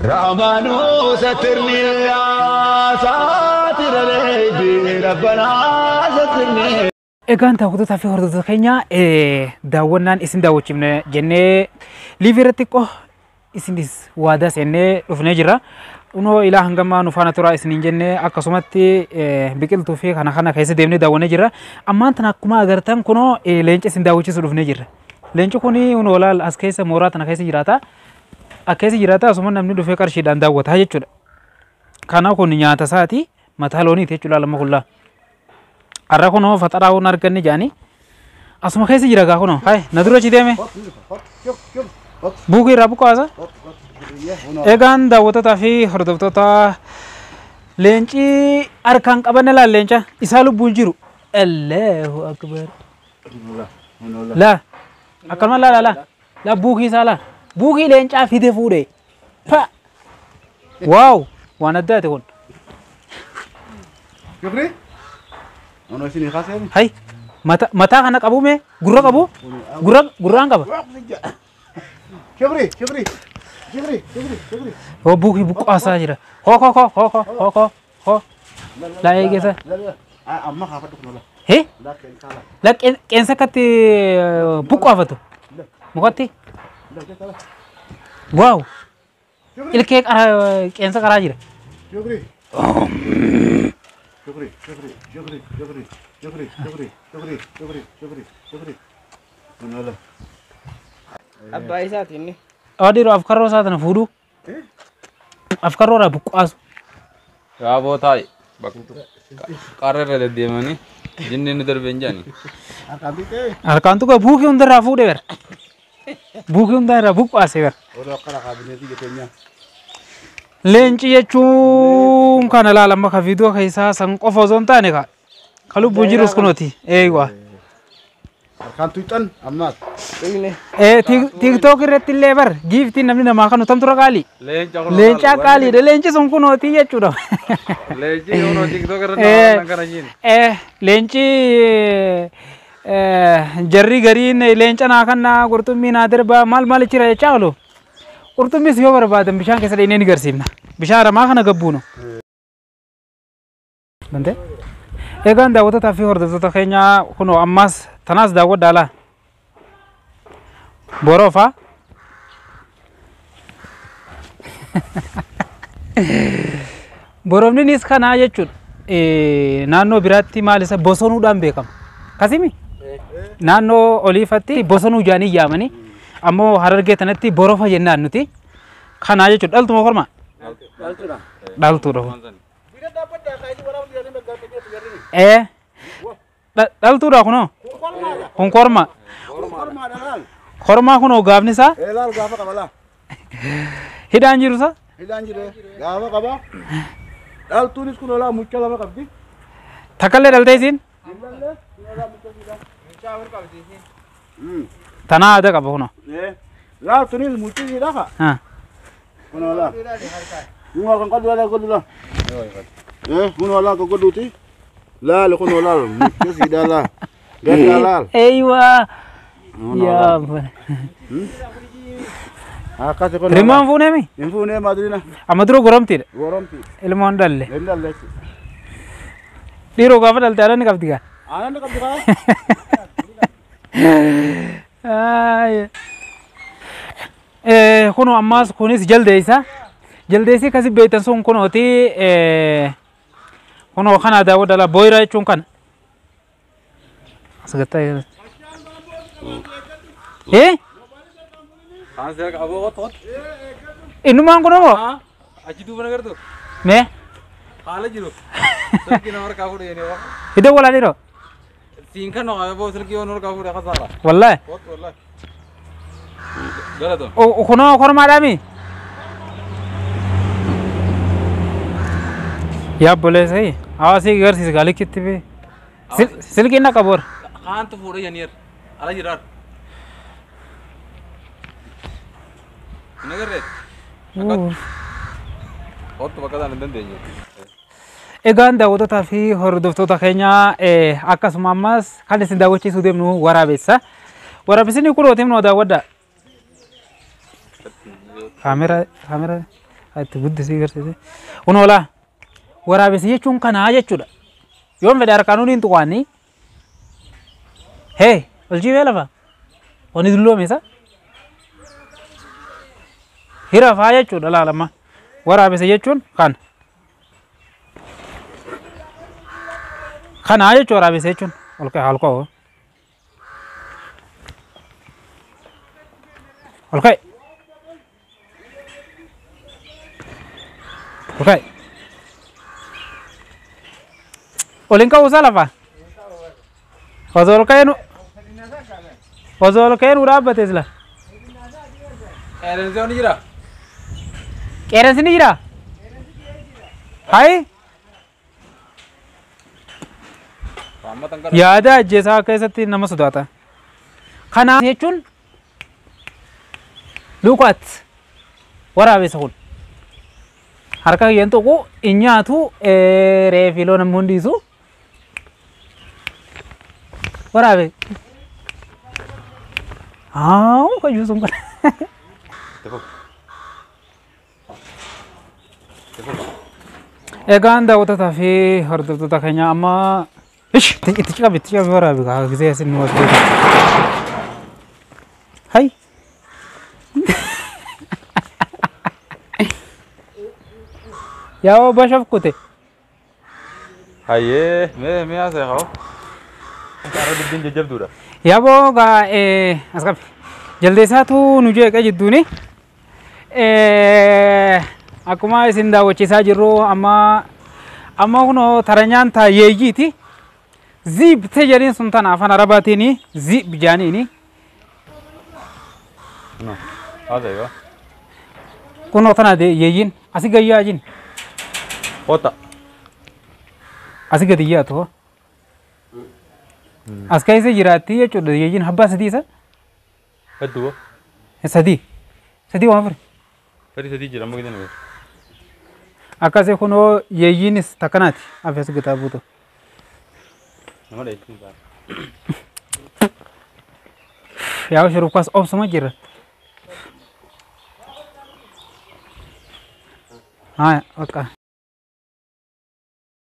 رحمن سترني يا ساتر العيب ربنا سترني. Egaan daawwattootaa fi hordoftoota keenya daawwannaan isin daawwachiifne jennee liivii irratti xiqqoo isinis waadaa seennee dhufnee jirra. Unoo ilaa hangamaa nu faana turaa isiniin jennee akkasumatti biqiltuu fi kana kana keessa deemnee daawwannee jirra. Ammaan tana akkuma agartan kunoo leenca isin daawwachiisu dhufnee jirra. Leenci kuni unoo laal as keessa mooraa tana keessa jiraata. As keessa jiraata asuma namni dhufee qarshiidhaan daawwata jechuudha. Kana kun nyaata isaati mataa looniiti jechuudha lama kullaa. Har'a kunoo faxaraa waan arganne jedhanii asuma keessa jira gaa kunoo hai na dura achi deeme buukii irraa buqqaasa. Egaan daawwattootaa fi hordoftoota leenci harkaan qabanne laal leenca isaa lubbuun jiru. Allahu akbar. Laa akkanuma laa laa laa buukii isaa laa buukii leencaa fide fuudhe. Pa waaw waan addaati kun. Shukri? Ono isin kaasee? Hai mataa kana qabu mee gurra qabu gurra gurraan qaba. Shukri, shukri, shukri, shukri, shukri. Hoo buukii buqqaasaa jira. Hoo hoo hoo hoo hoo hoo hoo. Laa eegesa. Amma kaafadhu kun ola. Hee? La qeensa akkatti buqqaafatu. Mukatti. Waaw. Ilkee qaraa qeensa qaraa jira. Shukri. Shukri, shukri, shukri, shukri, shukri, shukri, shukri, shukri, shukri, shukri. Kun ola. Abbaa isaati inni. Adiiroo afkarroo isaa tana fuudhuu. Afkarroo irraa buqqaasu. Yaaboo taa'i. Qarra irra deddeemanii jinni nu darbe hin jedhani. Harkaan tuqee. Harkaan tuqee buukii hundarraa fuudhee bara. Buukii hundarraa buqqaasee bara. Odoo akkana kaabineetii jeteenyaa. Leenci jechuun kana laala amma ka viidiyoo keessaa san qofa osoo hin taane ka lubbuun jirus kunooti. Eeywaa. Harkaan tuqxan ammaas. TikTok irratti illee bar giiftiin namni namaa kanu tam tura qaalii. Leenca qaaliidha. Leenci sun kunooti jechuudha. Leenci kunoo TikTok irratti nama kana jiin. Leenci jarri gariin leenca naa kannaa qurxummii naa darbaa maal maal jira jechaa oolu. Qurxummiis yoo barbaadan bishaan keessa dhaqnee ni garsiifna. Bishaan haramaa kana gabbuunu. Bante? Egaan daawwattootaa fi hordoftoota keenya kunoo ammas tanaas daawwadhaa laa. Borofaa. Borofninis kanaa jechuudha. Naannoo biraatti maal isa bosonuudhaan beekama. Kasimi? Naannoo oliifatti bosonuu jaanii yaamanii ammoo harargee tanatti borofa jennaan nuti. Kanaa jechuudha. Dhaltuma korma? Dhaltuudha. Dhaltuudha. Dhaltuudha kunoo? Kun korma. Kormaa kunoo gaafni isaa? Laal gaafa qaba laa. Hidhaan jiru isaa? Hidhaan jiru gaafa qaba. Dhaltuunis kun olaa mucha lama qabdi. Takkallee dhaltee isiin? Tanaa aadaa qaba kunoo. Laal tunis muchi isiidha ka. Kun olaa. Kun kan qoddu laa qoddu laa. Kun olaa kan qodduuti. Laal kun olaa muchi isiidha laa. Gaddaa laal. Eeywaa. Yaa Akkasi kun. Rimaan fuuneemi? Hin fuunee maadurina. Amma dura goromtiidha. Goromti. Ilmoon dhalle. Hin dhalle. Dhiiroo gaafa dhalte aannan ni qabdi gaa. Aannan ni qabdi gaa. Kunoo ammaas kunis jaldeessa. Jaldeessi akkasi beektan sun kunooti kunoo kana daawwadha laa booyira jechuun kana. As gattaa. Innumaan kun moo? Achi duuba nagartu. Mee? Haala jiru. Silkii nama harkaa fuudhe jedhee waa. Hidda walaa dhiiroo? Siin kan nama boo silkii waan harkaa fuudhe kasaara. Wallaahi. Wallaahi. Galatoo. Kunoo kormaadhaami? Yaa obboleessa hawaasii garsiisa gaalichitti bee. Silkiin na qabu warra. Haantu fuudhe jedhaniir. Ala jiraar. Egaan daawwattootaa fi hordoftoota keenya akkasuma ammas kan isin daawwachiisuu deemnu waraabessa. Waraabessi kun ooti nu daawwadha. Kaameraa kaameraa Itti guddisii garsiise. Kunoo laa waraabessi jechuun kanaa jechuudha. Yoon fedhe harkaanuun hin tuqaanii. Hee ol jiibee lafa. Wani dulloome isa. Hira faa jechuudha laalama. Waraabessa jechuun kana. Kanaa jechuun waraabessa jechuun ol ka'e ol ka'u. Ol ka'e. Ol ka'e. Ol hin ka'u isaa lafa. Osoo ol ka'ee nu. Osoo ol ka'ee nu dhaabbate sila. Qeerransi ni jira. Qeerransi ni jira? Hayi. Yaada ajjeesaa keessatti nama sodaata. Kana jechuun lukaat waraabessa kun. Harka kiyyaan tuqu hin nyaatu re'ee loon ammoo hin dhiisu. Waraabe. Haa kayyuu sun kana. Egaan daawwattoota fi hordoftoota keenya amma ish itti qabi waraabe kaa gisee isin nu as beeku. Hai. Yaa bashaf kute. Hayyee mee mee haasa'e haa. Karaa dubbiin jajjabduudha. Yaa boo gaa as qabi. Jaldeessaatu nu jeeqee jidduuni. Akkuma isin daawwachiisaa jirru amma amma kunoo taranyaan taayyeeyyiiti. Ziib te jedhiin sun tana afaan Arabaatiin ziib jaaniini. Haasa'e yoo. Kunoo tana yeeyyiin asii gayyaa jin. Kota. Asii gadi yaatu. As keessa jiraatti jechuudha yeeyyiin abbaa sadii isa. Hedduu. Sadii. Sadii waan afur. Fedhi sadii jira amma gidan. Akkasii kunoo yeeyyiinis takkanaati afees gataa buutu. Nama dheessin ta'a. Yaa shurufkaas obsuma jira. Haa bakka